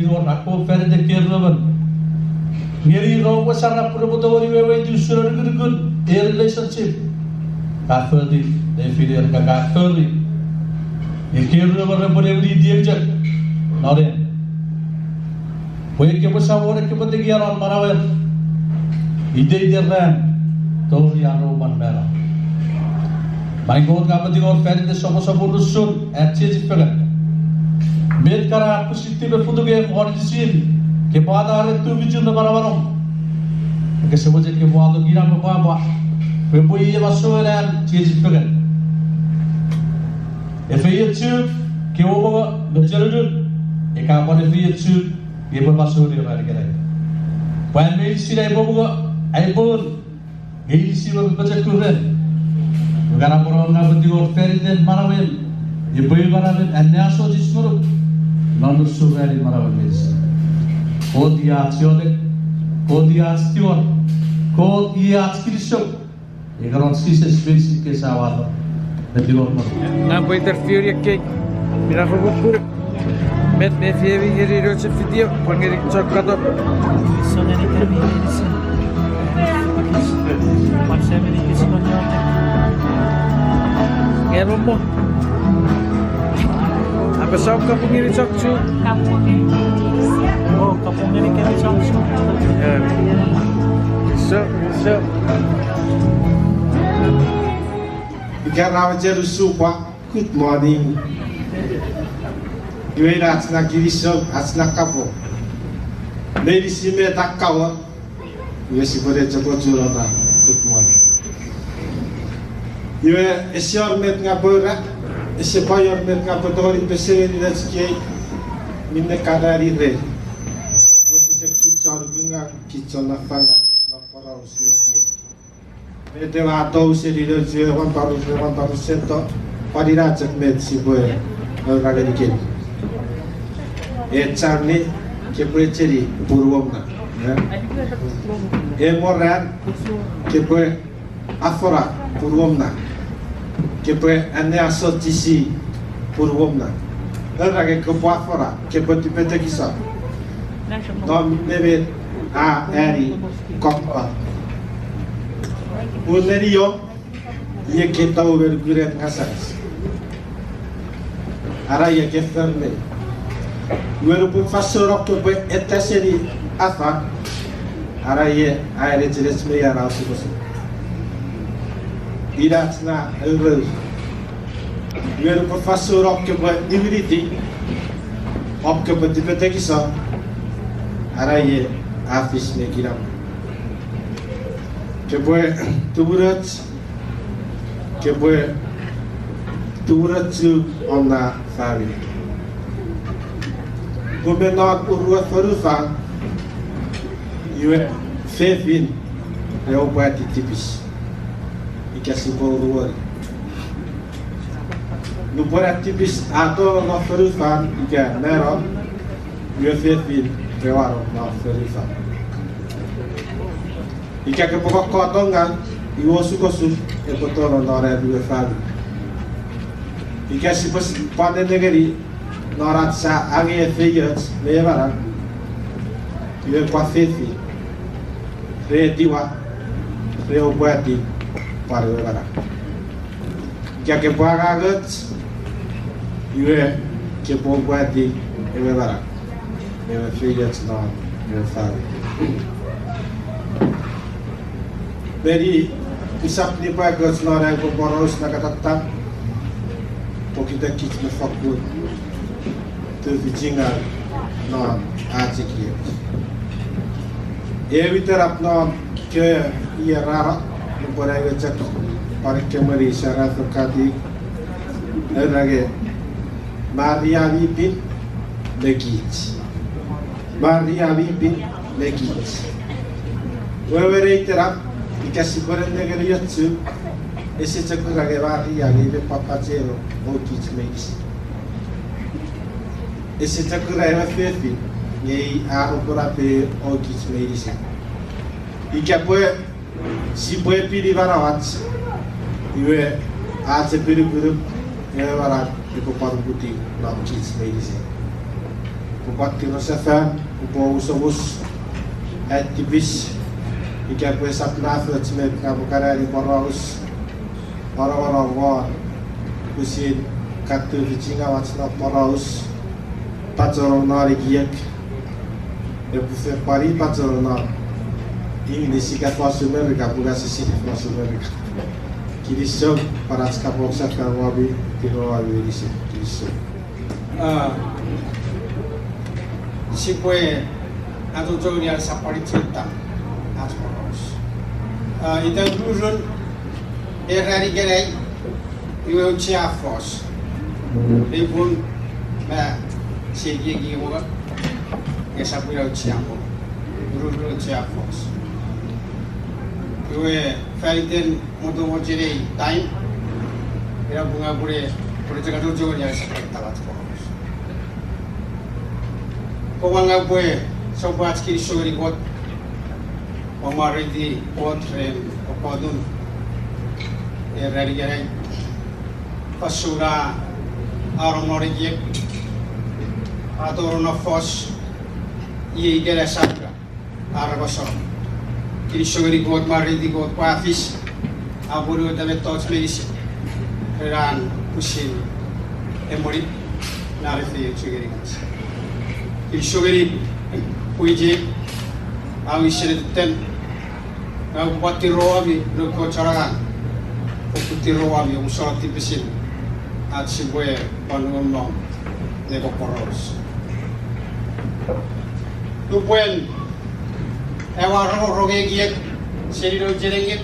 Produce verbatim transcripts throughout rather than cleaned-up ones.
Wor akkom fan iten keruemon. Ngeni repwe sarap repwe tongeni weweiti usun anukunukun ei relationship. Ka fori, nefiner ka ka fori. Nge keruemon repwe ne winiti eu chok. Non en. Pwe ekkewe Samon ekkewe tekia non manauer. Iteiten ran, tori an epwe mano. Mai Kot ka pwe tingor fan iten soposopun usun, ach chiechi fengen. Met kana a pwisin tipe futuk e monisin, ke pwata are tufichun me manamanom. Ika ese mochen ke pwato kinamwe pwapwa, pwe pwe iei masouen an chiechi fengen. Efeiochu, ke womongo me chenunun, ika pwan efeiochu, nge pwe masouen ran ikenai. Pwan meinisin ai mongo, ai pon, nge inisi me pochokuren. Nge kana pwonong nga pwe tingor fan iten manauem, epwe manauen anneasochis ngonuk, non usun ranin manauem meinisin. Kot i ach iotek, Kot i ach tingor, Kot i ach kinisou. Ika non Jises meinisin ke sa wato, me tingor mo. Ngang pwe interview ekkei, mina fokkun puruk. Met mefiemi ngeni nouch video, pwan ngeni chok katon. Nge mo mo. Apasa om kapung ngeni chok chu. O, kapung ngeni kemi chok chu. So, so. Ika ra mochen usu pwe good morning. Iwe ina ach na kinisou, ach na kapong. Meinisin met a kawor, iwe sipwene chok ochun na good morning. Iwe ese wor met nga pwe ra, ese pwan wor met nga pwe tongeni pesengeni nouch kei, minne ka nani rei. Pwe sise kich chon kunga, kich chon nafanga, non poraus ne kei. Met ewe a tou seni nouch we won parus, we won parus seto, pwan ina chok met sipwe, e, ra ngenikemi. E chang ni, kepwe cheni punuom na. E? E mo ran, kepwe afora punuom na. Kepwe anneasochisi punuom na. Era nge kepwe afora, kepwe tipetekison. Non nemet a ani kokko. Pun neniom, ie ke tou me nukunen ngasangas. Ara ie ke fori mei. Iwe nupwen fansoun om kopwe eta seni afan, ara ie a nechenech mei ara osukosuk. Inach na aurour. Iwe nupwen fansoun om kopwe niwiniti, om kopwe tipetekison, ara ie a fis me kinamwe. Kopwe tumunoch, kopwe tumunochu om na famini. Pun me non uruon fonufan, iwe fefin re upwati tipis. Ika sipwe uruoni. Nupwen a tipis a tonong non fonufan ika mano, iwe fefin re wanong non fonufan. Ika kopwe kokkoto ngang, iwe osukosuk epwe tonong non ami we famini. Ika sipwe s-, pwan nenengeni non ach sa angei efeioch me ewe manau, iwe pwan fefin re etiwa, re upwati pwan ewe manau. Ika kopwe angangoch, iwe kopwe upwati ewe manau, ewe feioch non ewe famini. Meni usap nipwakoch non ai upwe poraus na katata, pokiten kich me fokkun tufichingaw non ach ekiek. Ew iterap non kewe ier a no, nupwen ai we chok pwan ekkewe moni sarafo kati, era nge Maria mi pin me kich. Maria mi pin me kich. Wewen ei iterap, ika sipwe nengeni ochu, ese chok ura nge Maria nge i me papacheno o kich meinisin. Ese chok ura ewe fefin nge i a roporape o kich meinisin. Ika pwe sipwe pini manauach, iwe ach epinukunuk ewe manau epwe pwan uputiw non kich meinisin. Upwe tiresefan, upwe omusomus, ai tipis, ika pwe esap nafoch met ngang upwe kan ani poraus, anongonong won pwisin kan tufichingaw ach non poraus, pachenong non ekiek, epwe fen pwan pachenong non English ika fosun Merika, pun ua sisap fosun Merika. Kinisou, pwan ach kapong sefan womi, tirow womi meinisin, kinisou. A, sipwe achocho ngeni ach sipwe pwan chok ta ach poraus. A, ita ururun, e ranin ikenai, iwe auchea fos. Ei pun me sia ekieki won, nge esap ina auchea mo. Ururun auchea fos. Iwe fan iten motomochen ei time, ina pun ngang upwe, upwe chok achocho ngeni ach sipwe pwan ta ach poraus. Pwan ngang upwe sopweno ach kinisou ngeni Kot, pwan mwareiti Kot ren kokkotun ei ranin ikenai. Fosun a nom non ekiek, a tonong non fos, iei ikenai saka arapason. Kinisou ngeni Kot, mwareiti Kot pwe a fis, a apwonueta mettoch meinisin ren an pwisin emweni, non an efeiochu ngenikich. Kinisou ngeni pwiich, a wisen iteiten, ngang upwe pwan tirow womi, noun Kot chon angang, upwe tirow womi, upwe sor tipisin ach sipwe pwan nongonong ne poporaus. Nupwen aua rongorong ekiek seni nouch enengin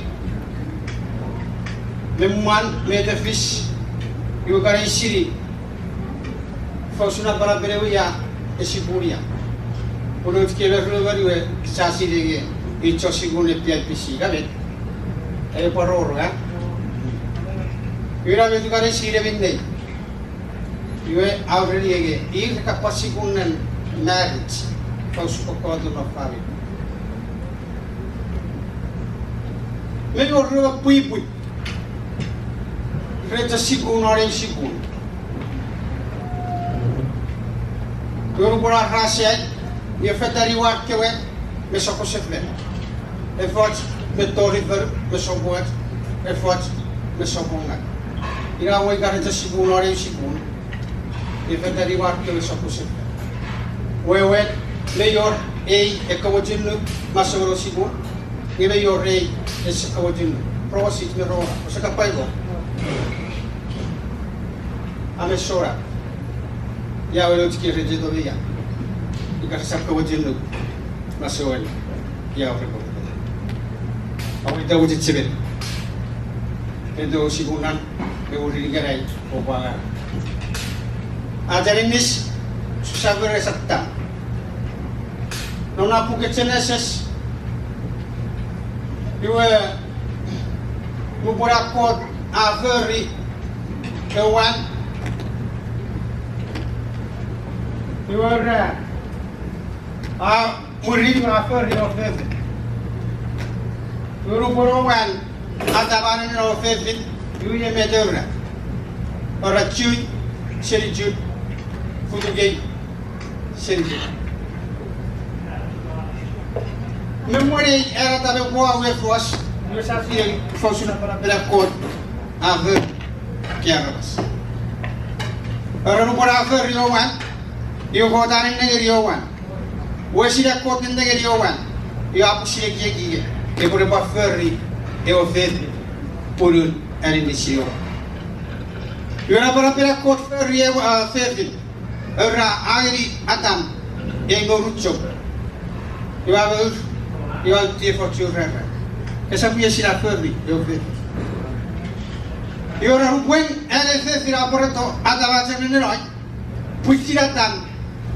me mwan met e fis, iwe kan eisini, fosun napanapen ewe ia e sukun ia. Pun nouch kewe ruemon iwe sa sinei nge i chon sukun ne P I P C, ina met? Epwe rongorong, a? Iwe ina met kan eisini minne. Iwe a ureni nge ir ka pwan sukun non marriage, fosun kokkotun non famini. Mei wor ruemon pwipwi ren chon sukun non eu sukun. Iwe nupwen ar ra sai, iwe fetan iwe ar kewe me sokkosefan. Efoch me tori fonu me sopwoch, efoch me sopwonga. Ina we ika ren chon sukun non eu sukun, iwe fetan iwe ar kewe sokkosefan. Wewen, mei wor ei ekkewe chon nuk masouen sukun, nge mei wor ei ese ekkewe chon nuk. Rongosich me rongora, ouse kan pwapwa. A me sona. Ia we nouch kei ren cheto me ia, ika resap ekkewe chon nuk masouen ia we repwe. Aweita we chechemeni, ren ewe sukun non ewe rin ikenai, oupwe anganga ach aninis, Sisap Ewe Resap Tam. Non na puken Genesis, iwe nupwen a Kot a fori ewe mwan, iwe ra, a, mwirin a fori ewe fefin. Iwe nupwen ewe mwan a tamana ewe fefin, iwe iei met a ura. A ura, chuu seni chuu, futukei seni chuu. Me mwen ei, ena tamen pwe a we fos, iwe sa sinei fosun napanapen Kot a fori aramas. Ere nupwen a fori ewe mwan, iwe Kot a nennengeni ewe mwan. Wesin an Kot nennengeni ewe mwan, iwe a pwisin ekieki nge epwe pwan fori ewe fefin, punun aninis ewe. Iwe napanapen an Kot fori ewe, a, fefin, a ura, a ngeni Adam ei mour chok. Iwe a mour, iwe a uti efoch rara. Esap iei sia fori ewe fefin. Iwe nupwen ena fefin a pworeto Adam a chok nenenoi, pwisin Adam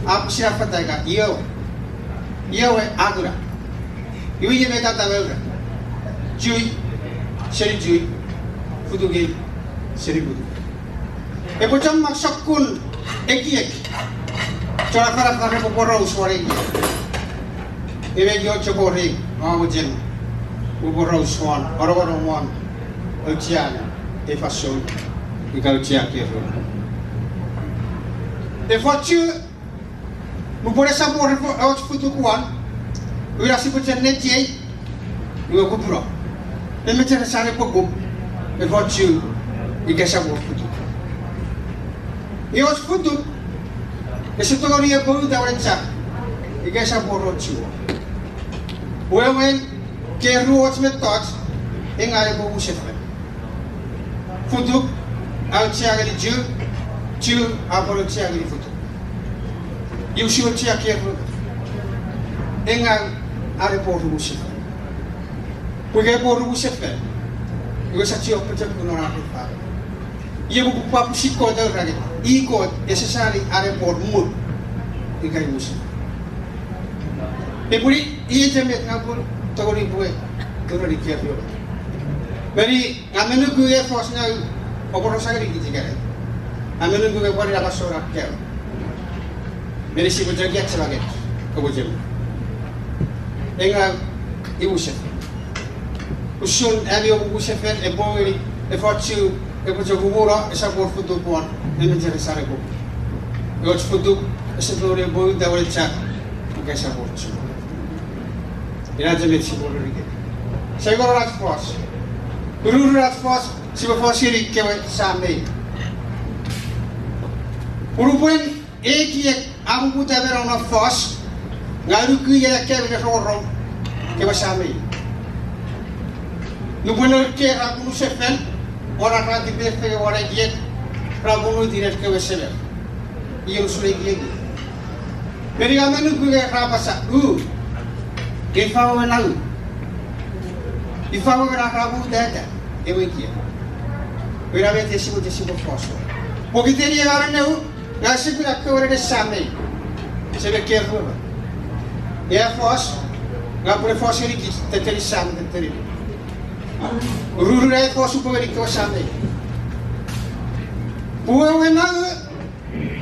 a pwisin affata ika io, io we a kuna. Iwe iei met Adam a ura. Chuu seni chuu, futukei seni futukei. Epwe chok mak sokkun ekiek chon afanafan repwe poraus won ei. Iwe io chok ori, a mochen upwe poraus won, anongonong won auchean ei fansoun, ika auchea kewe. Efoch chuu, Upwe ne esap wor och futuk won, ina sipwe chok netiei, iwe kupuno. Me mecheres an epwe kup, efoch chu, ika esap wor futuk. Nge och futuk, ese tongeni epwe uta wenechar, ika esap wor och chu. Wewen, keru och mettoch, nge epwe musefan. Futuk, a auchea ngeni chu, chu, a pwan auchea ngeni futuk. Iwe sia auchea keru. Nge, are epwe musefan. Pwe ika epwe musefan, iwe sia chiwen pochokun non ar ifa. Iwe pwe pwapwa pwisin Kot a urani, i Kot ese sani are epwe mut ika i musefan. Epwe ni, iei chok met ngang upwe tongeni pwe ureni keru. Meni, ngang me nuku nge fos ngang, oupwe rong sangeni kich ikenai. Ngang me nuku nge pwan ina masou ra kau. Meni sipwe chok ia chema nge, kopwe chok. Ngang, i musefan. Usun ami oupwe musefan, epwe ngeni, efoch chu, epwe chok kupuno, esap wor futuk won, me mecheres an epwe kup. Ewe och futuk, ese tongeni epwe uta wenechar, ika esap wor chu. Ina chok met sipwe ureni kich. Sia kon ach fos. Ururun ach fos, sipwe fos ngeni kewe sam me in. Pun nupwen ekiek a poputa me nom non fos, ngang ua nuku ien ekkewe mi rongorong kewe sam me in. Nupwen nour kei ra pupunu sefan, o ra ra tipefengen won ekiek, ra pupunu ren kewe semer. Iei usun ekiek. Meni ngang me nuku nge ra apasa, u, ifa wewen na u. Ifa wewen na ra poputa ewe ekiek. Ina met ese mochen sipwe fos. Pokiten iei ena neu, ngang ese kuna kewe nein sam me in. Ese me keru. Ia fos, ngang upwe ne fos ngeni kich tettenin sam me tettenin. Ururun ai fos upwe ngeni kewe sam me in. Pwe wewen na u,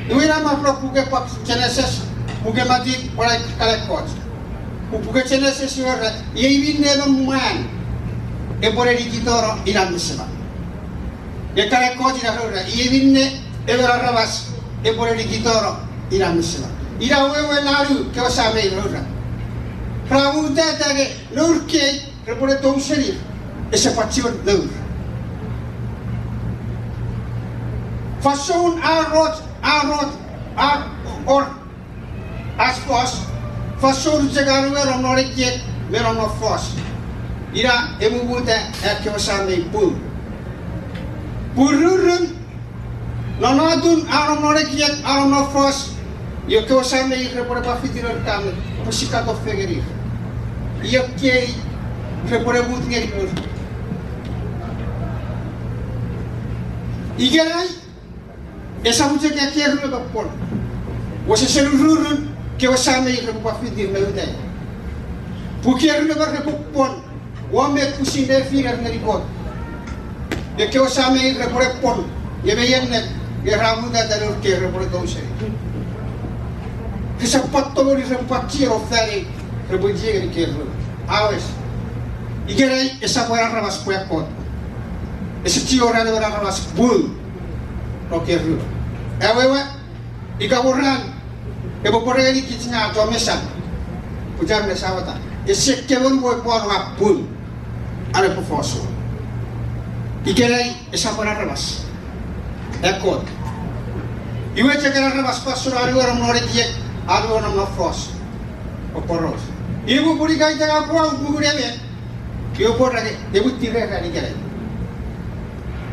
iwe ina ma pun puken pwak Genesis, puken Matiu, pwan ekkana ekkoch. Pwe puken Genesis iwe ra, iei minne emon mwan epwe ne nikitano inan me seman. Ekkana ekkoch ina ra ura, iei minne emon aramas epwe ne nikitano inan me seman. Ina wewen na u kewe sam me in ra ura. Ra mutata nge nour kei repwe ne tou senir, ese pwan chiwen nour. Fansoun a roch, a roch, a wor ach fos, fansoun chok a nuwe nom non ekiek me nom non fos. Ina e mumuta ekkewe sam me in pung. Pwe ururun, non atun a nom non ekiek, a nom non fos, iwe kewe sam me in repwe ne pwan fiti nour ka me pwisin katon fengenir. Iwe kei repwe ne mut ngeni nour. Ikenai, esap chok keru me pwon. Wesewesen ururun kewe sam me in repwe pwan fiti me utai. Pwe keru me pwon repwe pwon. Won met pwisin nefiner ngeni Kot. Ekkewe sam me in repwe ne pwon, nge mei ennet, nge ra mutata nour kei repwe ne tou seni. Resap pwan tongeni repwe pwan chiwen o fan ei, repwe chie ngeni keru. A wes. Ikenai esap ena aramas pwe Kot. Ese chiwen wor emon aramas pwe ro keru. Awewe, ika wor an epwe pwon ngeni kich nge a chon mesan, pwe chon mesan wata. Ese kemon pwe pwan ua pung are pwe fos. Ikenai esap ena aramas, a Kot. Iwe chok ena aramas fansoun a nuwe nom non ekiek, a nuwe nom non fos, o poraus. Iwe pun ika ita a pwan pungun emon, iwe pwe ra ke, epwe tirera ikenai.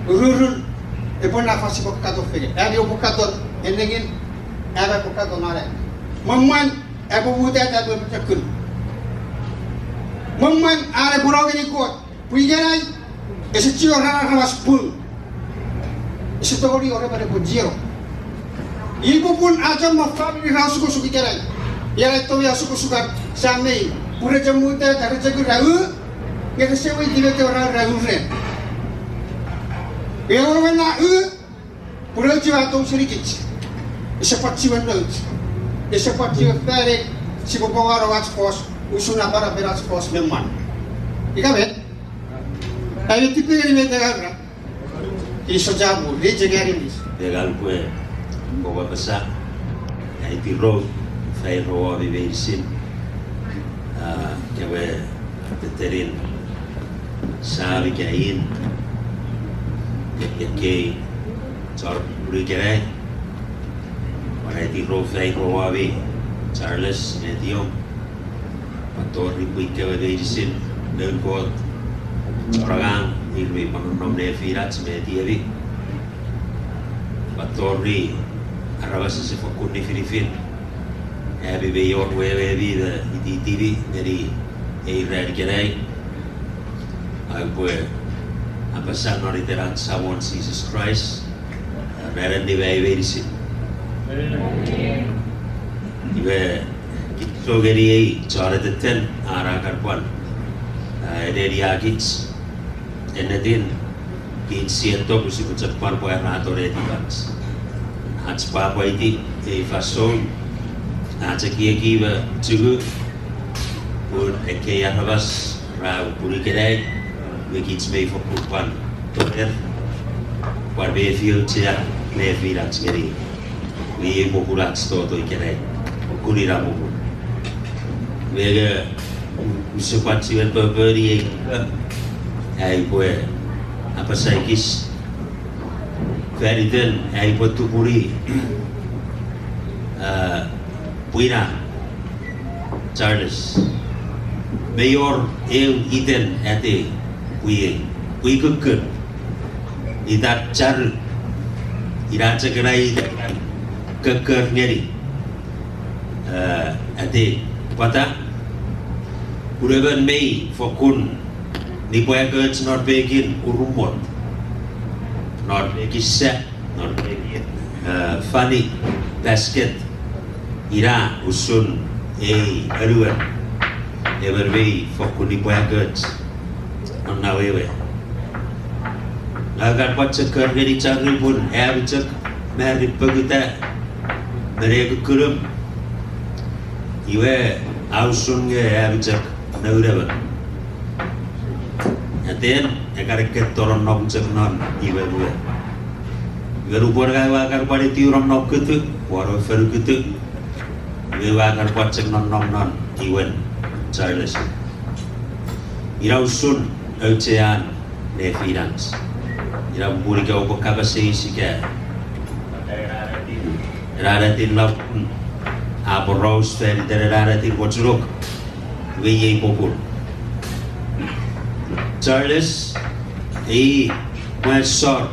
Ururun, epwe naf ach sipwe katon fengen. Ami oupwe katon, e nengin, ami oupwe katon are. Mwemwen, epwe mutata epwe pochokun. Mwemwen, are pwe no ngeni Kot. Pwe ikenai, ese chiwen wor aramas pung. Ese tongeni wor emon epwe chieno. Iei popun a chon mo famini ra osukosuk ikenai. Ikenai tongeni osukosukan sam me in. Pwe re chok mutata, re chok ura u, nge rese weweiti met ra ura ren. Ewe wewen na u, pwe nouch a tou senikich. Ese pwan chiwen nouch. Ese pwan chiwen fan ei, sipwe pwano ach fos, usun napanapen ach fos me mwan. Ika met? Ami tipengeni met a ura. Kinisou chapur, rei chok aninis. Egan pwe, kopwe apasa, aiti rou, Fairo ami meinisin, a, kewe tettenin sam ika in, ekkei chon pupunu ikenai, pwan aiti ro fairo ami, Charles, Matthew, pwan tori pwi kewe meinisin, noun Kot chon angang, ir mi pwan nonnom nefinach me etiemi. Pwan tori aramas ese fokkun nifinifin, ami mei wor wewemi me ititimi ngeni ei ran ikenai. Aupwe apasa non iten ach Samon Jises Kraist, ran annim ami meinisin. Iwe, kinisou ngeni ei chon tettenin ar a kan pwan, a, eneniakich. Ennetin, kich sieto pwe sipwe chok pwan pwarata netipach. Ach pwapwaiti ei fansoun, ach ekieki me chuku, pun ekkei aramas ra pupunu ikenai, me kich mei fokkun pwan tonger, pwan mefi auchean nefinach ngeni. Iei popun ach toto ikenai, fokkun ina popun. Iwe nge, use pwan chiwen poponi ei, a, aipwe apasa ekis fan iten aipwe tupuni, a, pwina Charles. Mei wor eu iten ate pwiei, pwi kukkun, itan Charu, ina chok ena iten kokkor ngeni, a, ate pwata, pun emon mei fokkun nipwakoch non pekin urumot, non pekin sa, non pekin, a, fani, basket, ina usun ei anuon, emon mei fokkun nipwakoch non na wewe. Ngang kan pwan chok kori ngeni Charu pun ami chok mari pokuta me ne kukkunum. Iwe, a usun nge ami chok noun emon. Aten, e kan ekketto nonnom chok non imwem we. Iwe nupwen ngang ua kan pwan etiw nonnom kutu, pwan ewe fonu kutu. Iwe ua kan pwan chok nonnom non imwen Charles. Ina usun auchean nefinach. Ina popun ika oupwe kapas eis ika ena ennetin lapun a poraus fan iten ena ennetin mochunuk. Iwe iei popun. Charles, i mwan sor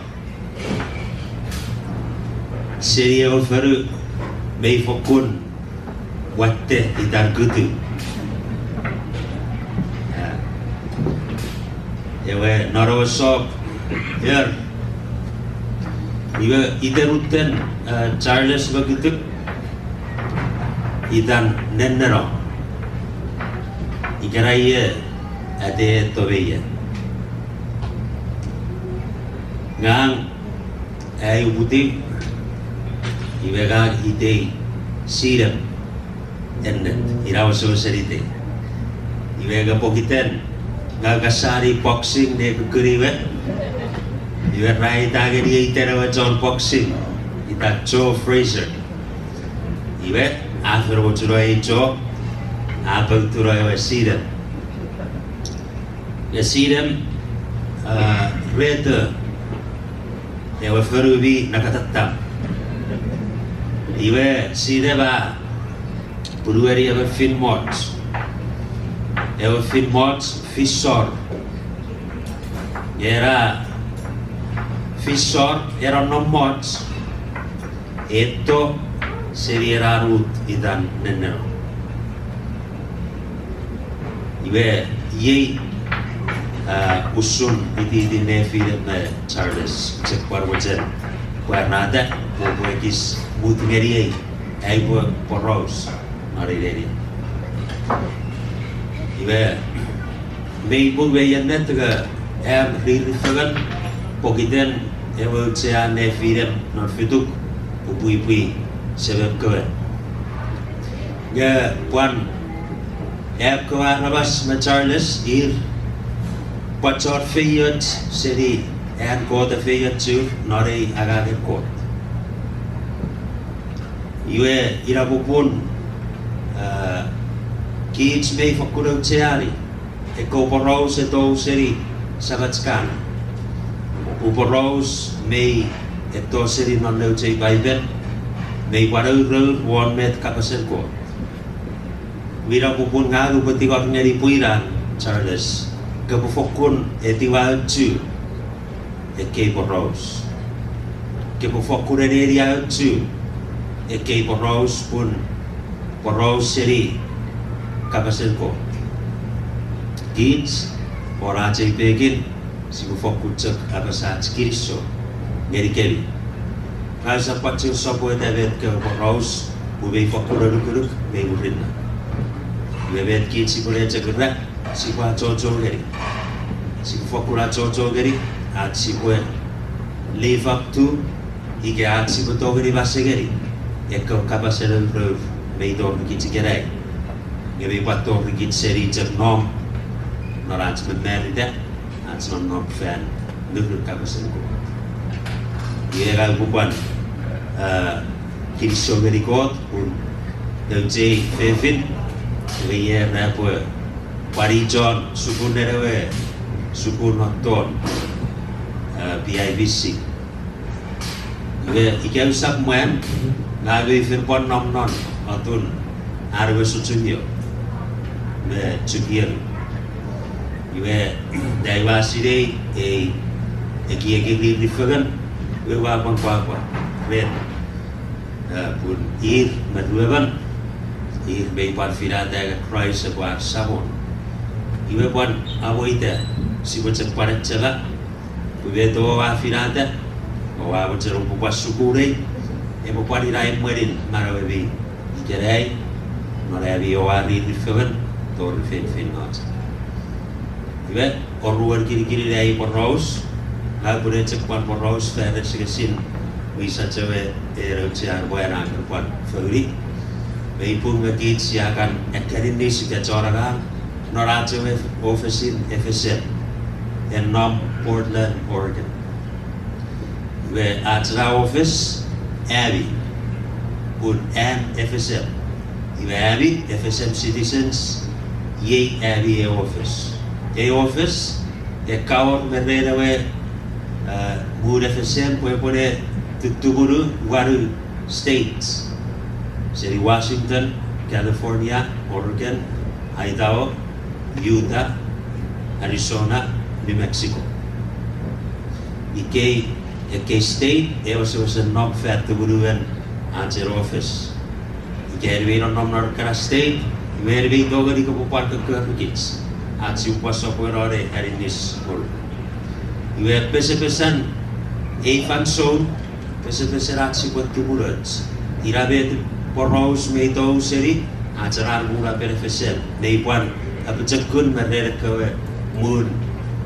seni ewe fonu mei fokkun watte itan kutu. A, ewe non ewe sop, er, iwe iten utten, a, Charles me kutu, itan Nenneno. Ikena ie ate tobe ie. Ngang ai uputiw, iwe ngang itei Sinem ennet, ina wesewesen itei. Iwe nge pokiten ngang ka sani boxing ne kukkun we, iwe ra aita ngeniei iten ewe chon boxing, itan Joe Frazier. Iwe, a fen mochuno ei Joe, a poutuno ewe Sinem. Nge Sinem, a, reto ewe fonu mi nakatattam. Iwe Sinem a punueni ewe fin moch. Ewe fin moch, fisor. Ena fisor, ena nonnom moch, eto seni ena nut itan Nenneno. Iwe, iei, a, usun ititin nefinem me Charles, chok pwan mochen pwarata, pwe epwe ekis mut ngeniei, aipwe poraus non ei neni. Iwe, mei pung mei ennet nge am riri fengen pokiten ewe auchean nefinem non fituk, upwipwi semem kewe. Nge pwan ekkewe aramas me Charles ir pwan chon feioch seni an Kot efeiochur non ei angangen Kot. Iwe ina popun Kich mei fokkun aucheani ekkewe poraus e tou seni Samach kan. Pwe poraus mei eto seni non nouch ei Paipen, mei pwan aurour won met kapasen Kot. Ina popun ngang upwe tingor ngeni pwinan Charles, kopwe fokkun etiwa aucheani ekkei poraus. Kopwe fokkun etiwa aucheani ekkei poraus pun poraus seni kapasen Kot. Kich, won ach ei pekin, sipwe fokkun chok apasa ach kinisou ngenikemi. Ngang usap pwan chok sopweta met kewe poraus, pwe mei fokkun anukunuk, mei murinno. Iwe met kich sipwe ne chok era, sipwe achocho ngeni. Sipwe fokkun achocho ngeni, ach sipwe live up to, ika ach sipwe tongeni masengeni ekkewe kapasen aurour mei tori kich ikenai. Nge mei pwan tori kich seni chok nom, non ach mamarita, ach nonnom fan nukun kapasen Kot. Iwe ngang upwe pwan, eh, kinisou ngeni Kot pun nouch ei fefin, iwe iei era pwe pwan i chon sukun nenewe, sukun non Ton, eh, P I V C. Iwe ika usap mwan, ngang mei fen pwan nom non atun an we sochungio me chukien. Iwe, ngang ua sinei ei ekiek riri fengen, iwe ua pwan pwapwa ren, eh, pun ir me ruemon, ir mei pwan finata nge Kraist epwe ar Samon. Iwe pwan amweita sipwe chok pwan achema pwe met oua finata, oua mochen oupwe pwan sukunei, epwe pwan ina emwenin manauemi ikenai, non ami oua riri fengen tori feinfeino chok. Iwe, oruan kinikinin ai poraus, ngang upwe ne chok pwan poraus fan asengesin wisach ewe, e, nouch ei an mwan a kan pwan fori. Mei pung me kich sia kan akkaninnis ika chon angang non ach ewe ofesin F S M, e nom Portland, Oregon. Iwe ach ena office, ami, pun am F S M. Iwe ami F S M citizens, iei ami ei office. Ei office e kawor me ren ewe, eh, muun F S M pwe epwe ne tutumunu wanu states, seni Washington, California, Oregon, Idaho, Utah, Arizona, New Mexico. Ikkei ekkei state e wesewesen nom fan tumunuen ach ei office. Ika en mei nonnom non ekkana state, iwe en mei tongeni kopwe pwan kokkorikich ach sipwe pwan sopweno ne aninnis ngonuk. Iwe pesepesen ei fansoun, pesepesen ach sipwe tumunoch, ina met poraus mei tou seni ach ena muun apen F S M, mei pwan apochokun me ren ekkewe muun,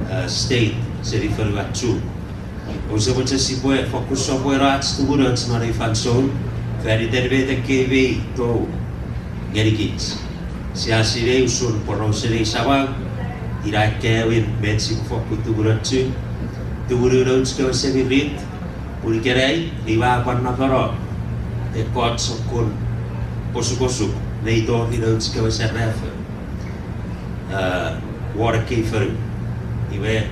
eh, state seni fonuach Chuuk. Ouse mochen sipwe fokkun sopweno ach tumunoch non ei fansoun, fan iten met ekkei mei tou ngenikich. Sia sinei usun porausen ei samau, ina ekkewe met sipwe fokkun tumunoch, tumunu nouch kewe semirit, pun ikenai, iwe a pwan napeno ekkoch sokkun osukosuk mei tori nouch kewe serafo, eh, won ekkei fonu. Iwe,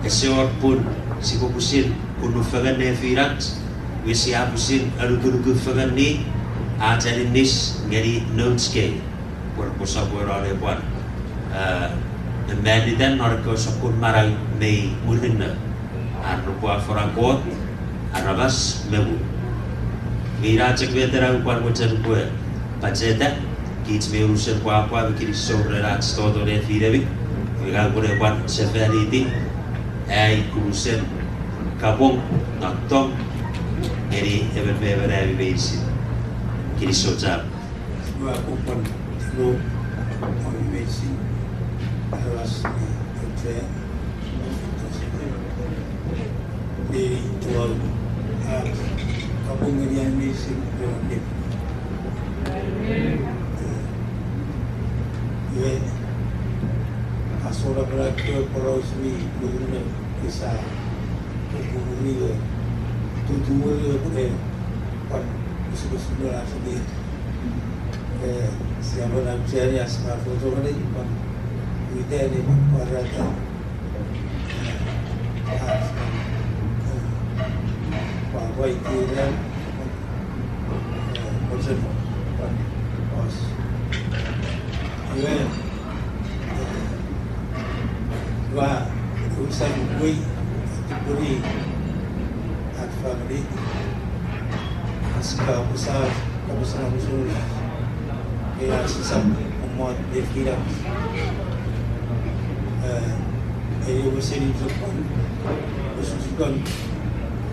ese wor pun sipwe pwisin kunufengen nefinach, iwe sia pwisin anukunuku fengeni ach aninnis ngeni nouch kei, pwe repwe sopweno ne pwan, eh, emanitan non ekkewe sokkun manau mei murinno, ar repwe afona Kot, aramas me muu. Nge ina chok met ena upwe pwan mochen upwe pacheta, kich mei unusen pwapwa me kinisou ren ach toto nefinemi, nge ngang upwe ne pwan sefaniti ai unusen kapong, non tong, ngeni emon me emon ami meinisin. Kinisou chapur. Ua pwan tino ami meinisin, aramas, eh, Nei tuau, a, kapong ngeni ami meinisin ewe nip. Iwe, a sora pala kewe poraus mi murinno, esa, tutumuri we, tutumuri we pwe, pwan, usukusuno la sini. Eh, sia pwan aucheani ach sipwe tongeni pwan uta ne pwarata, eh, ach, eh, pwapwaiti ren, eh, mochen pwan os. Iwe, eh, ua usan kui, tupuni, ach famini, ach kapas, kapasen omusomus. Ina sisap omot ne finach. Eh, ei wesen chok pwan, wesen chok pwan,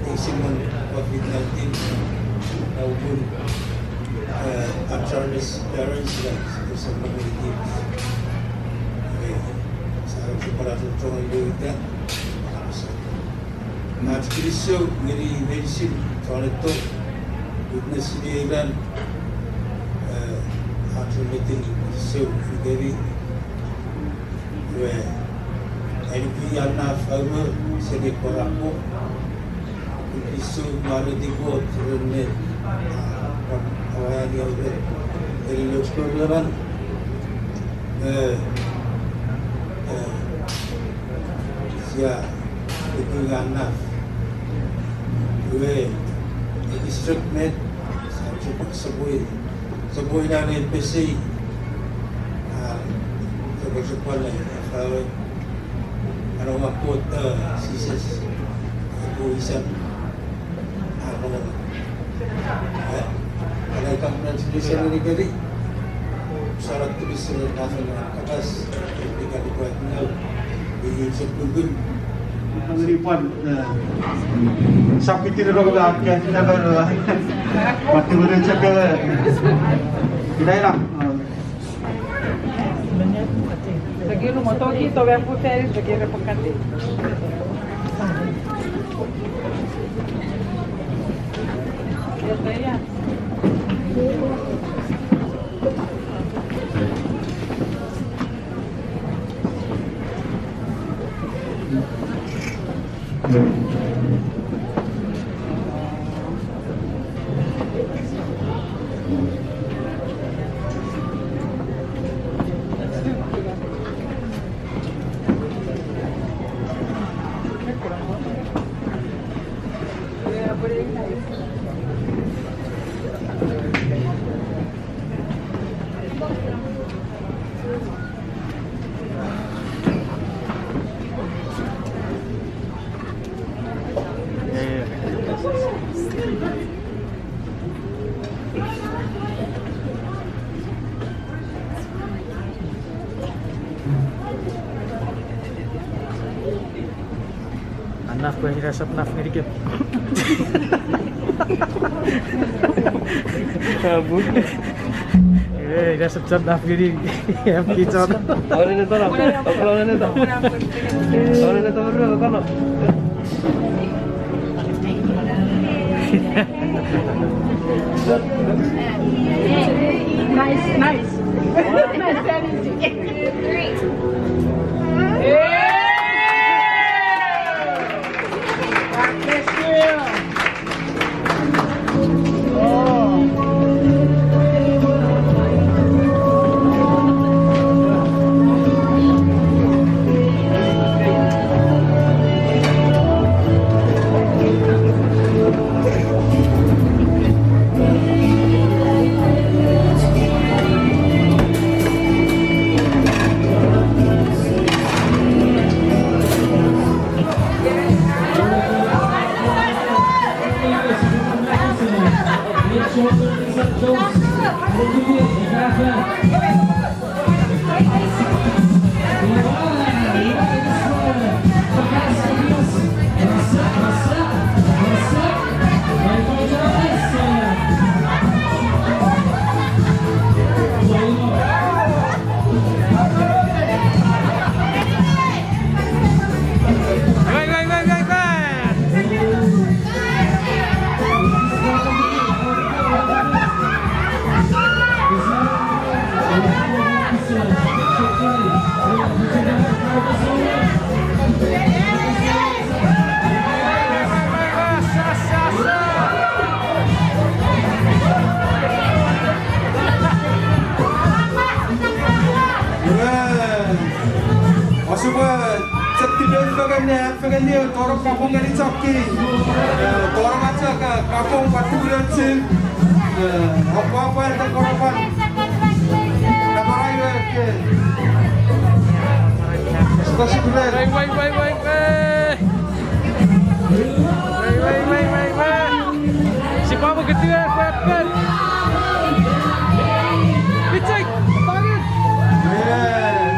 eisen mwen COVID nineteen, na upun, eh, a Charles parents, like, eisen mwen kids. Eh, sa chok pwan a chok chon iwe ita. Ach kinisou ngeni meinisin chon etto, witness-ini ran, eh, ach metin kinisou ngeni, iwe, aini pwi Anna Faumo, seni Korapo, kinisou mwareiti Kot ren met, ah, pwan awani aure, eri loch korueman, eh, eh, sia, epwe naf. Iwe, e district met, sa chok sopwe, sopwe ina ne pesei, ah, sopwe sopwele, eh, ano wa Kot, eh, Jises, epwe isan. Amo. Eh, ina congratulation ngeni kemi. Sa ra tipis ren kapas, ika lipwat nau. Ini chok kukkun. Ngeni pwan, eh, sa piti rong la, ke, never, eh, pati mene chok, eh, ina ina. Sakiru motoki to be fu feri sakiru pokati. Anaf pwe ina sap naf ngenikem. Abu. Eh, ina sap sap naf ngeni. Em kichon. Ore ne tona. Okro ne tona. Ore ne tona, ore ne tona. Nice, nice. Nice, that is it. Three. Yeah! God bless you. Sipwe chok tipeeu fengen ne, fengen ne, tonong kapong ngeni chokki. Eh, tonong chok, eh, kapong pwan tukunochun. Eh, apwapwa ete koropwan. Napara iwe ke. Sipwe sipwe. Wei, wei, wei, wei, wei. Wei, wei, wei, wei, wei. Sipwe mo ketiwe, pet, pet. Pichek, pangin. Amen.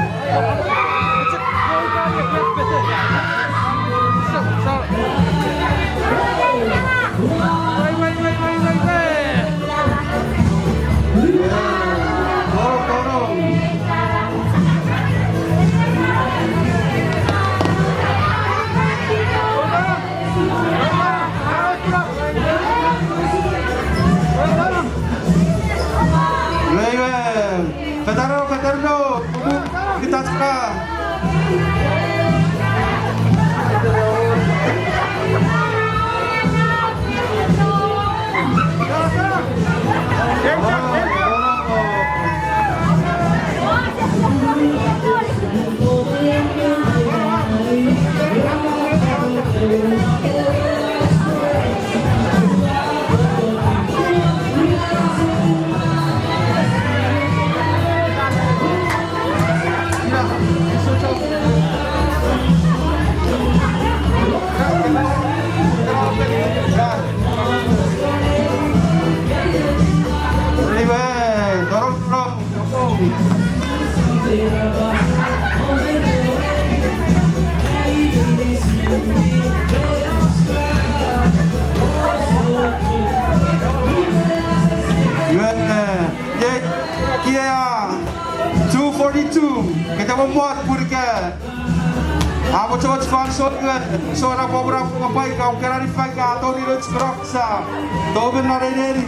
Fetano, fetano, kita chka. Amen. Torong, torong. Iwe, eh, ye, kia, two forty-two, kete mo mot purika. Amo choch fansoun iwe, sona pomura papaika, ukenani faika, tori noch kroksa. Tomen na neneni.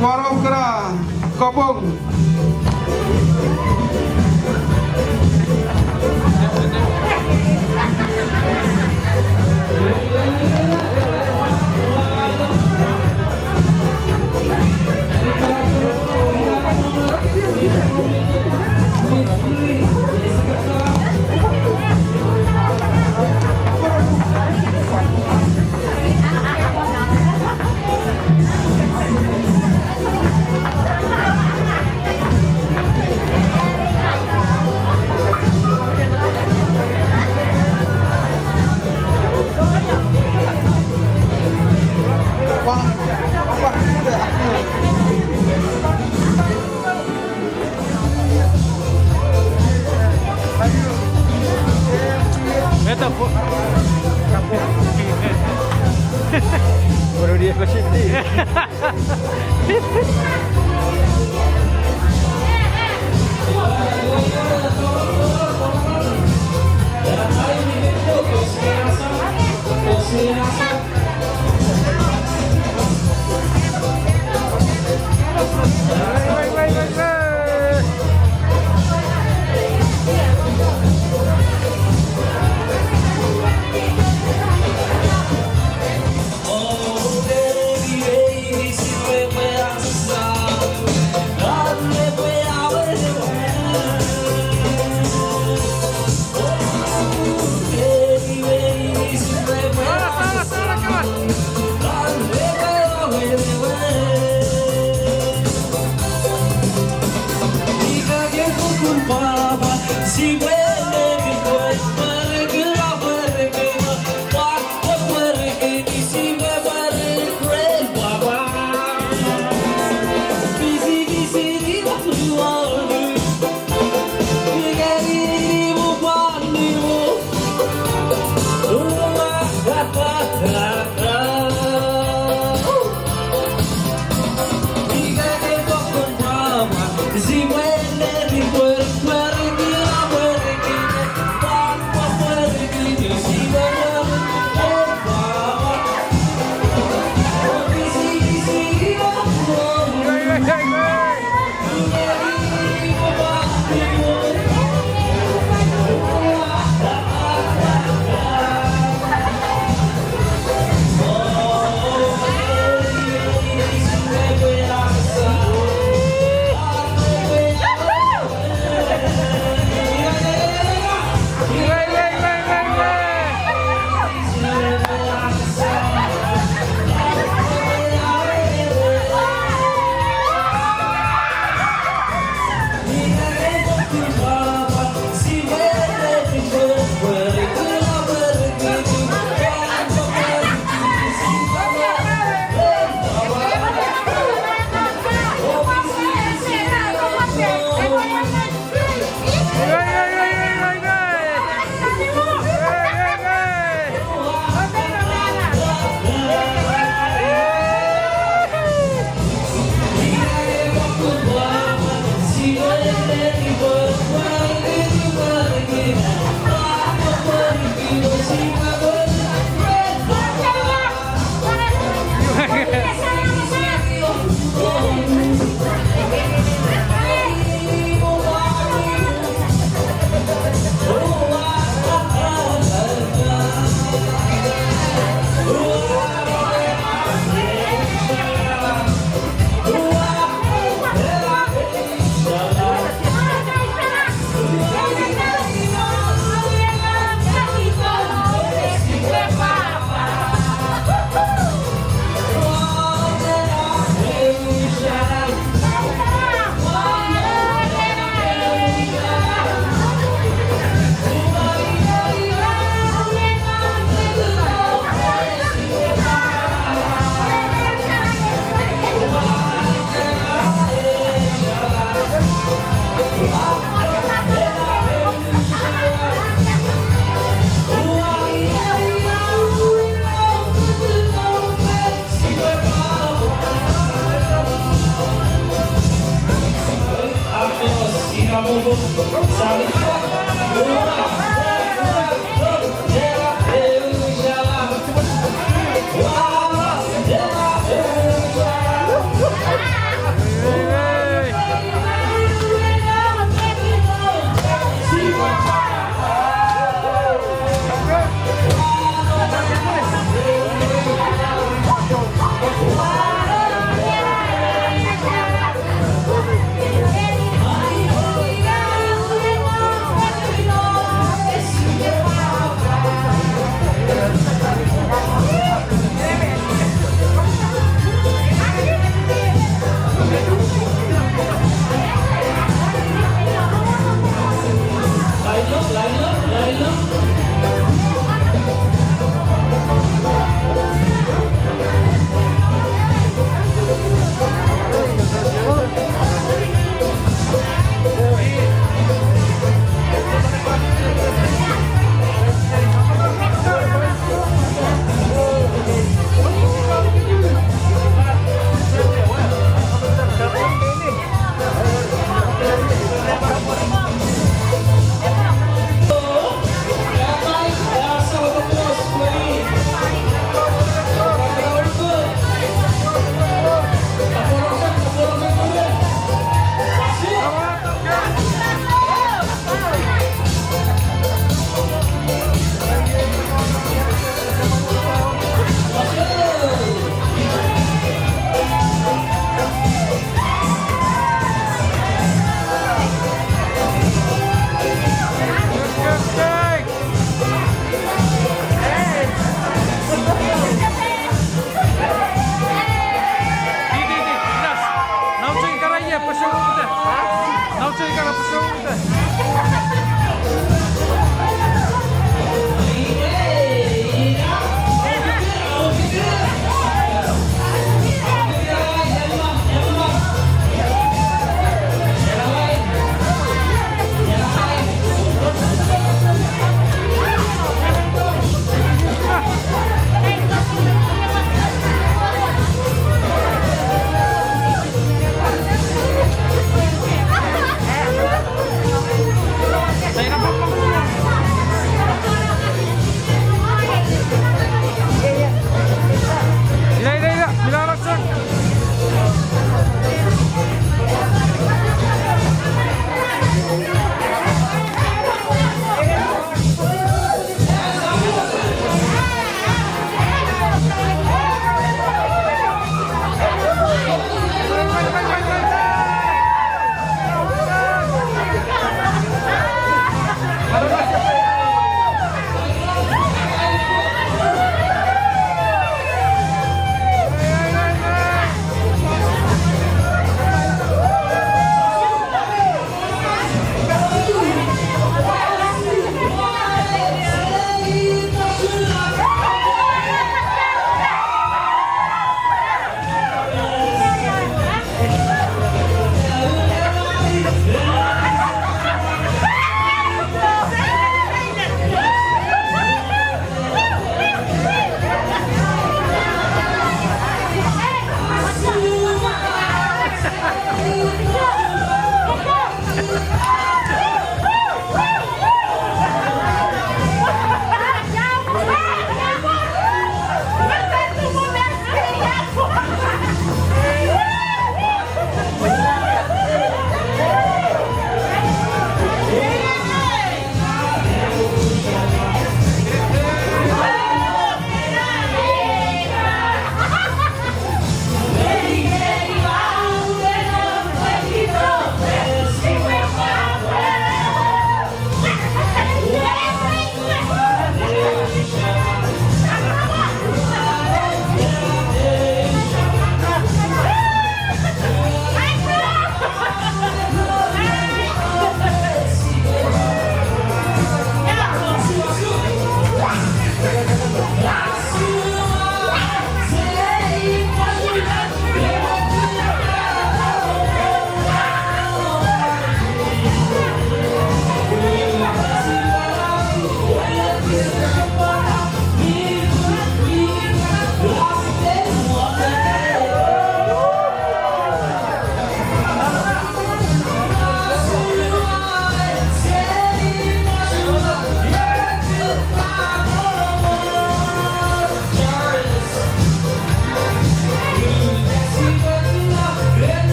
Waro kra, kopong. Metaphor. Baru dia ke sini.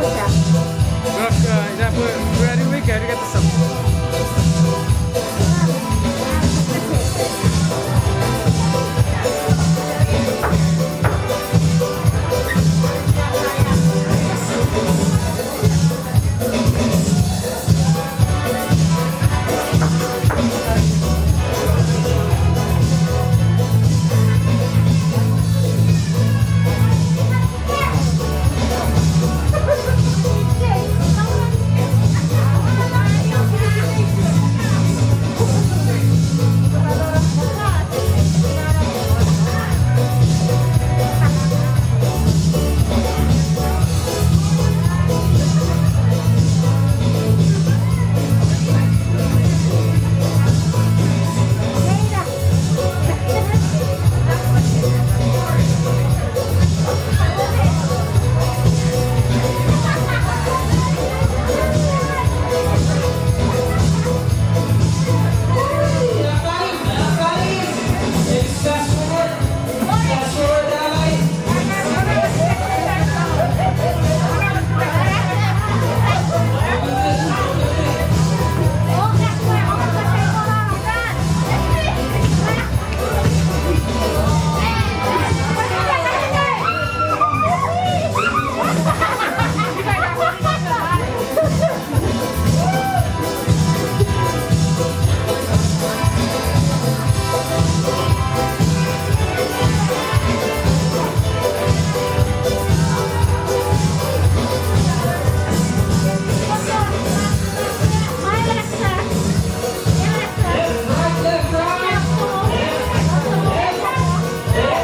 Nokka, ina pwe ready weekend, get the song.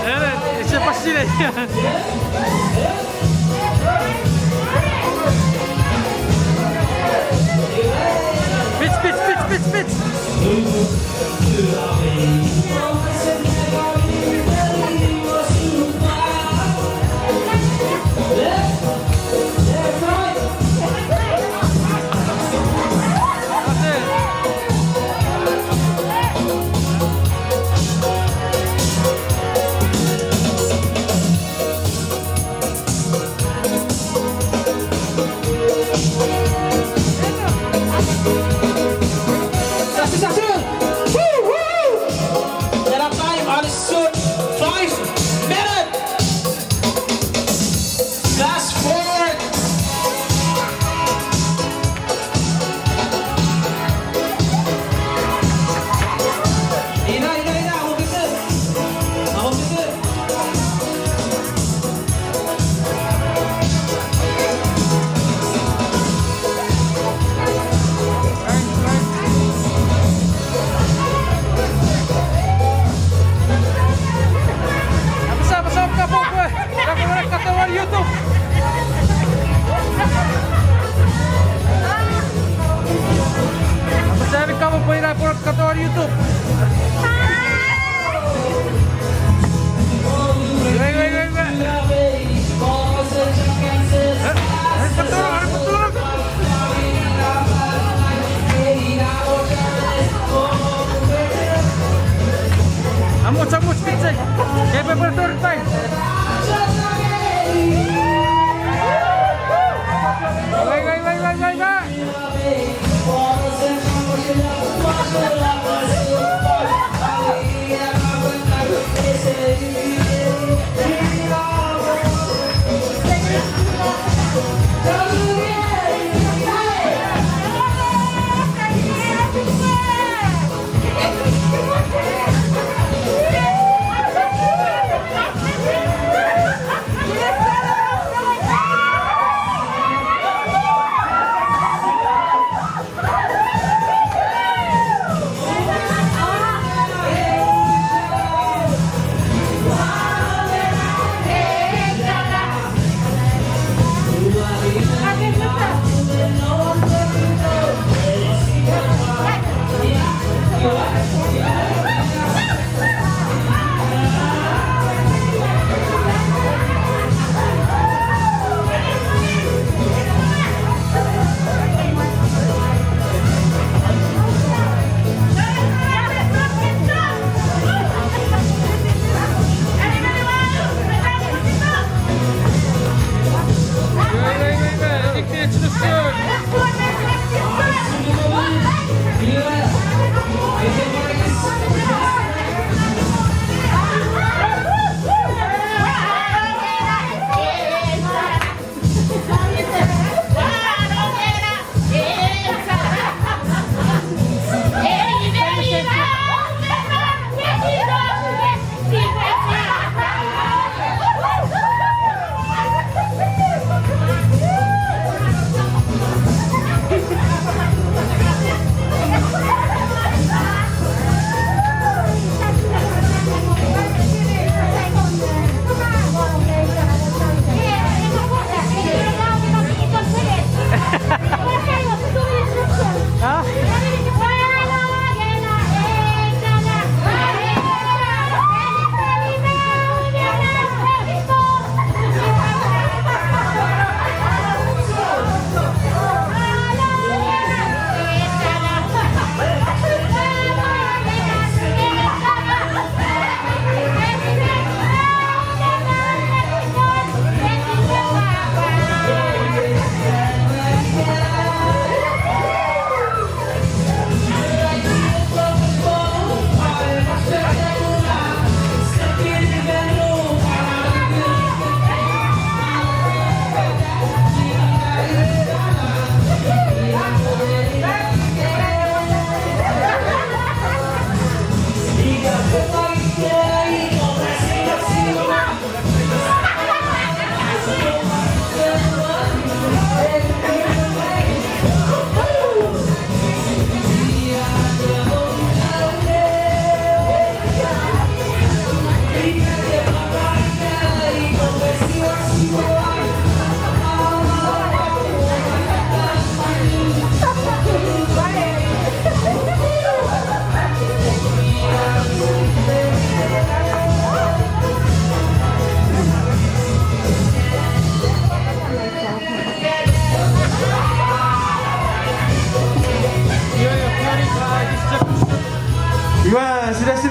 Ere, ese pasile. Pits, pits, pits, pits, pits. Sasi, sasi. Woo, woo. Ena time, alisut five minute. Fast forward. Ina, ina, ina, I will be good. I will be good. Apasa, apasa, kapwe, kapwe, kapwe, kapwe, YouTube. Apasa, kapwe, kapwe, YouTube. Wait, wait, wait, wait. Eh, eh, patulung, eh, patulung. Amuch, amuch, pitsek. Ke pepper tori time. Wait, wait, wait, wait, wait, wait.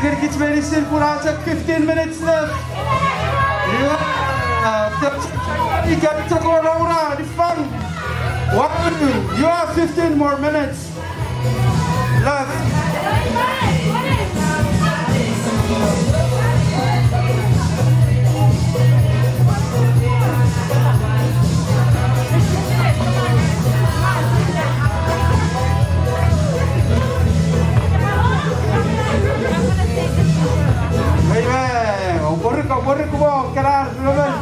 Kich meinisin pun a chok fifteen minutes left. Iwe, uh, ika chok wor aura nifang. One, you have fifteen more minutes left. Amen. Oporuk, oporuk mo, kenar, amen.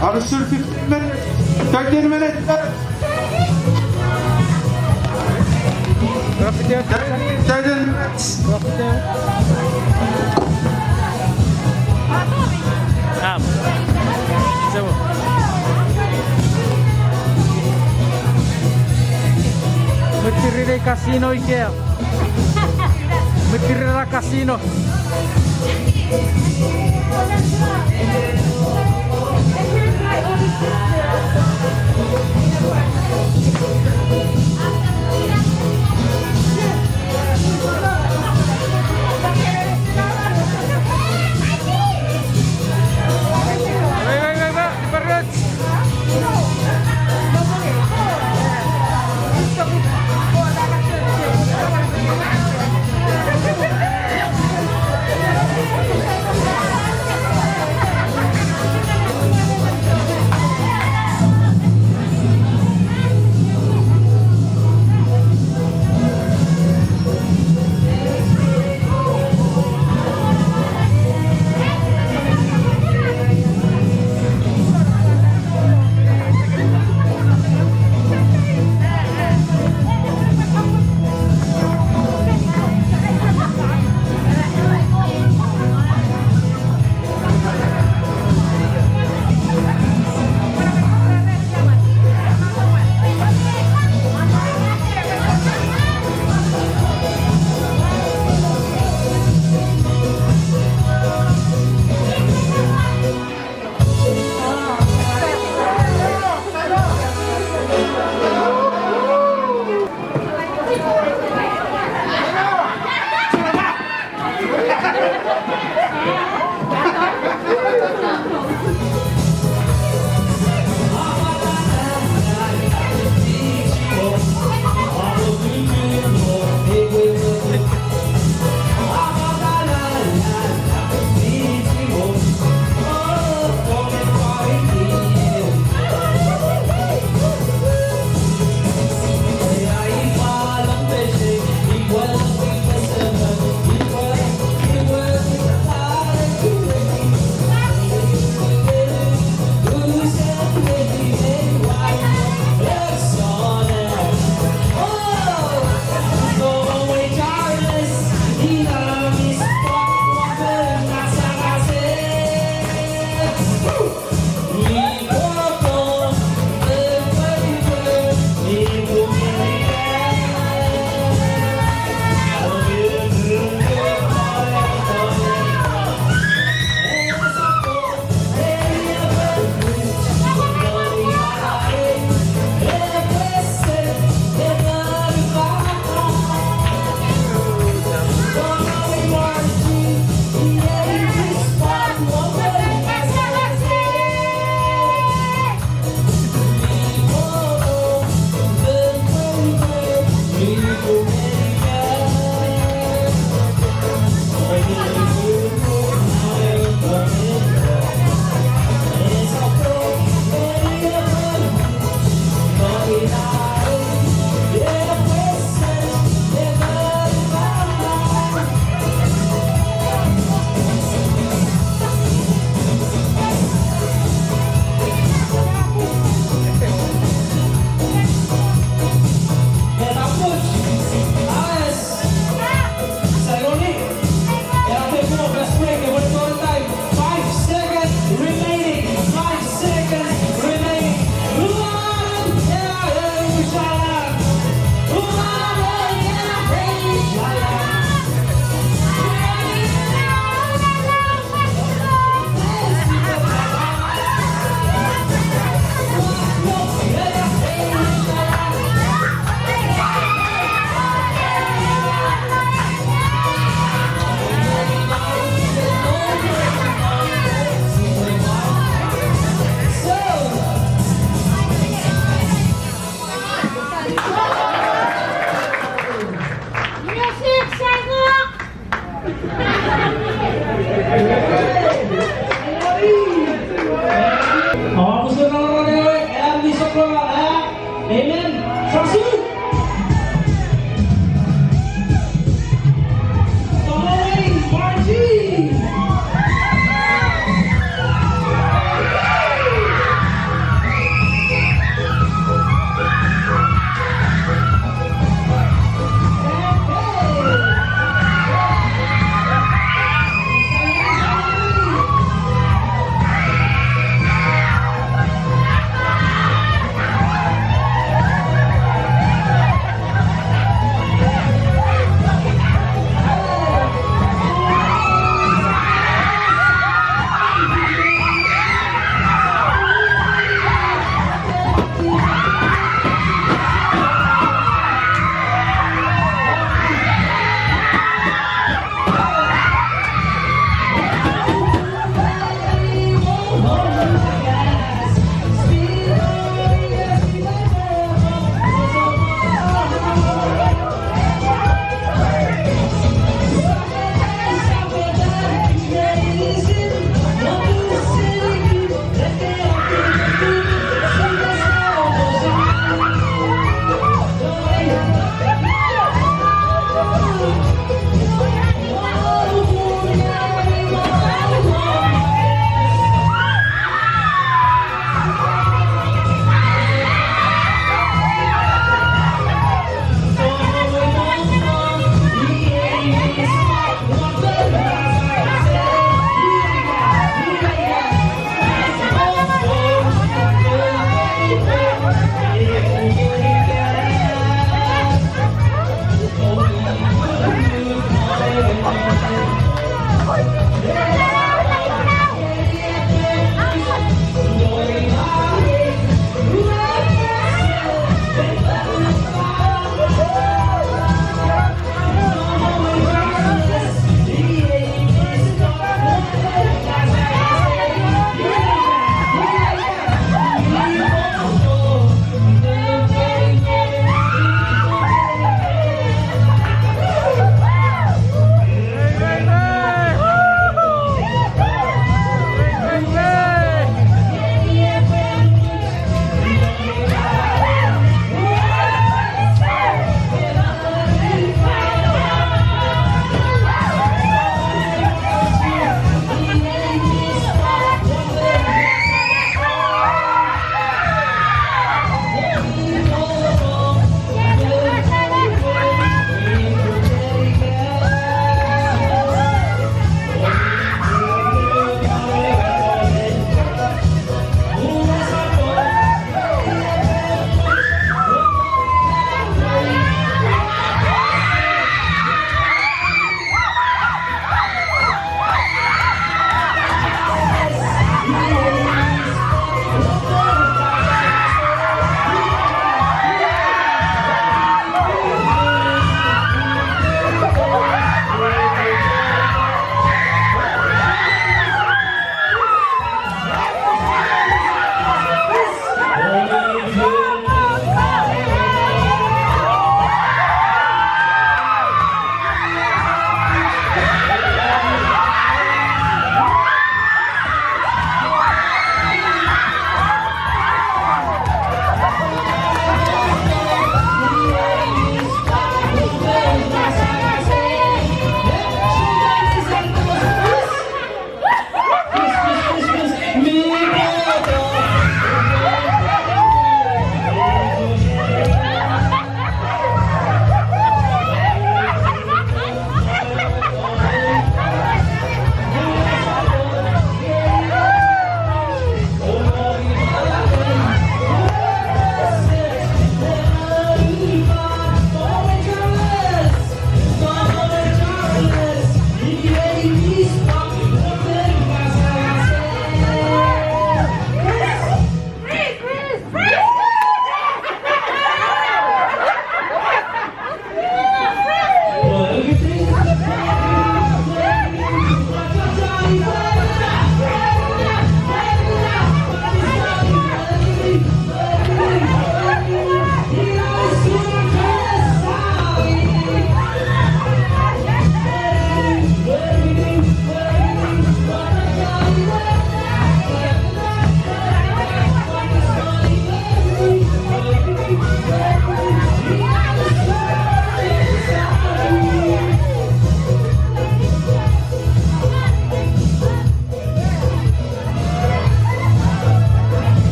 Another fifteen minutes, thirteen minutes. Thirteen minutes. Am. Sewo. Mwitiriri casino ikewe. Mwitiriri casino.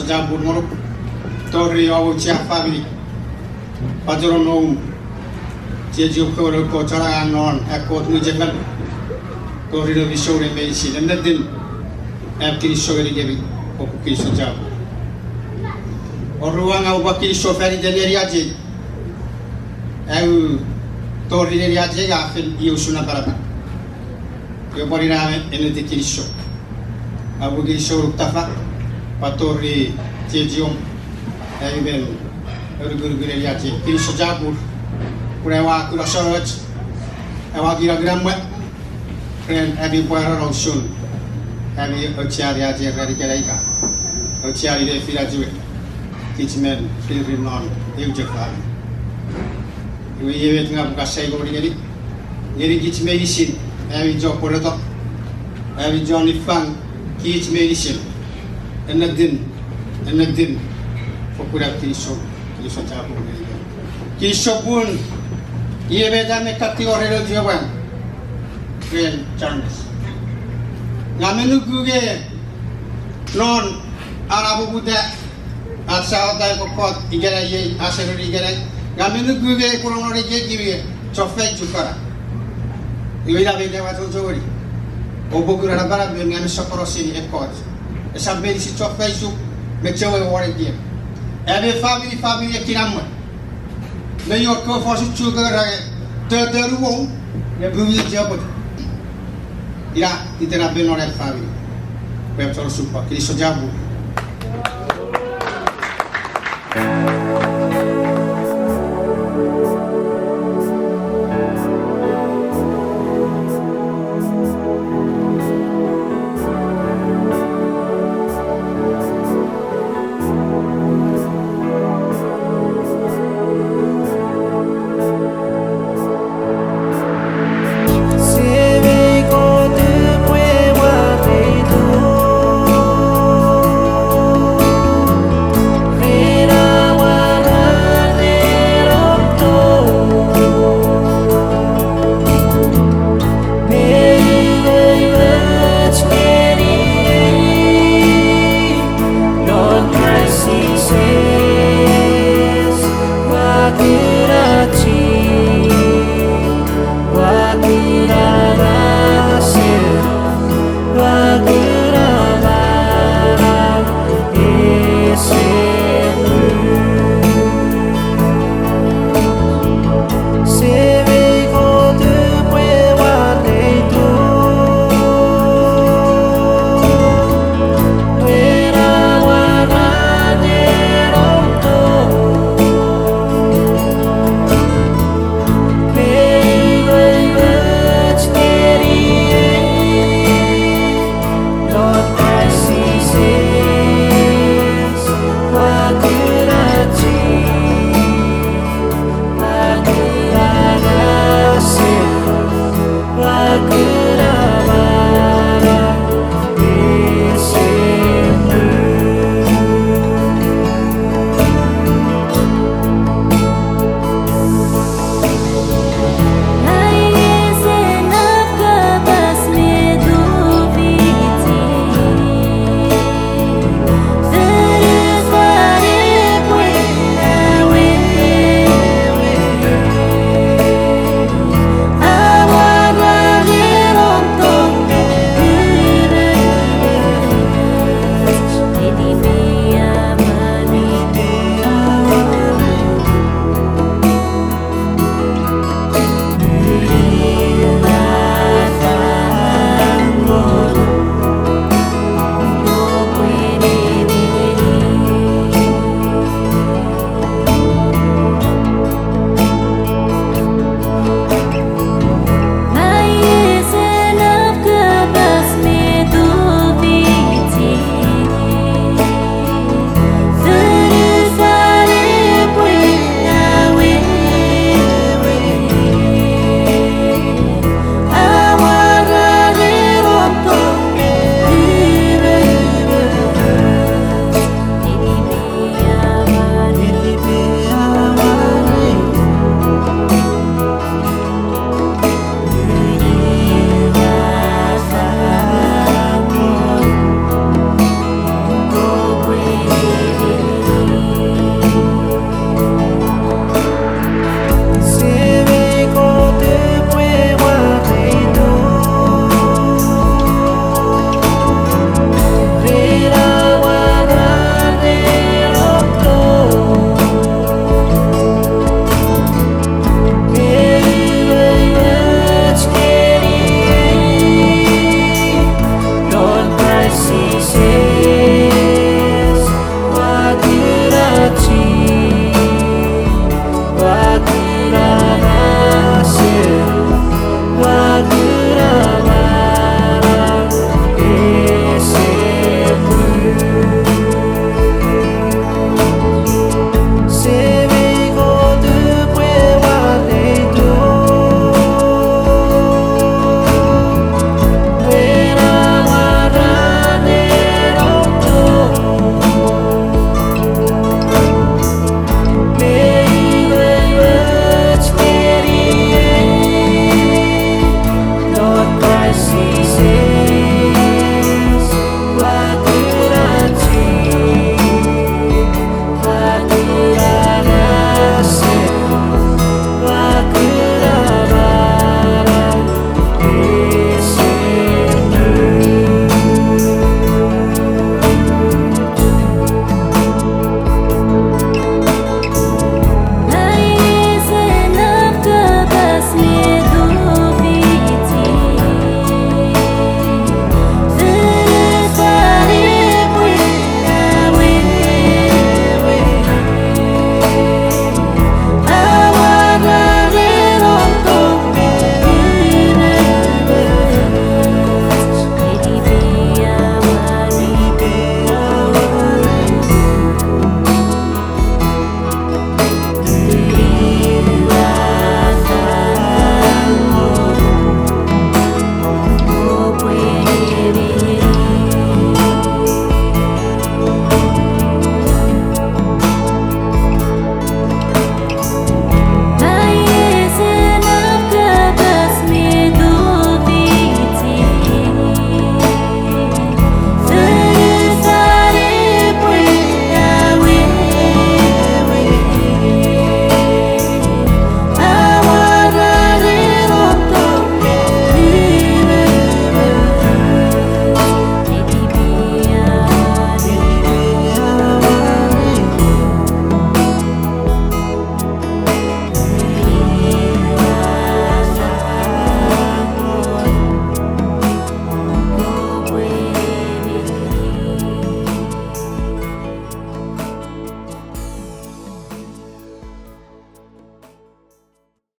Chapur ngonuk, tori oua auchea famini, pachenong noum, chiechiom kewe, ekkoch chon angang non ekkoch mwichefen, tori noumi souneng meinisin, ennetin ai kinisou ngenikemi, oupwe kinisou chapur. Oruan, oupwe kinisou faniten neniachei, ai tori neniachei a fen iei usun napanapan. Iwe pwan ina ennetin kinisou. Oupwe kinisou ngonuk Tafa, pwan tori chiechiom, ai men anukunuk neniachei, kinisou chapur, pun oua kuna sonoch, oua kuna kinamwe ren ami pwarano usun ami aucheani ach ei ran ikenai ika aucheani nefinach we, kich men firi non eu chok famini. Iwe iei met ngang upwe kasaingouni ngeni, ngeni kich meinisin, ami chon pworeto, ami chon niffang, kich meinisin, ennetin, ennetin, fokkun kinisou, kinisou chapur ngeni. Kinisou pun iei met a men katiw ren ewe chiwen ren Charles. Ngang me nuku nge non an a poputa ach saota kokkot ikenai, iei a seneni ikenai, ngang me nuku nge pwe non ekieki mi chon faisuk kana. Iwe ina met ewe chon chongeni. Oupwe kuna napanapen ngang me sokkono seni ekkoch. Esap meinisin chon faisuk me chon wor ekiek. Ami famini, famini e kinamwe. Me ior kewe fosun Chuuk ra nge, totonu wou, nge pwii chapur. Ina itenapen non ai famini. Pwe chon supa, kinisou chapur.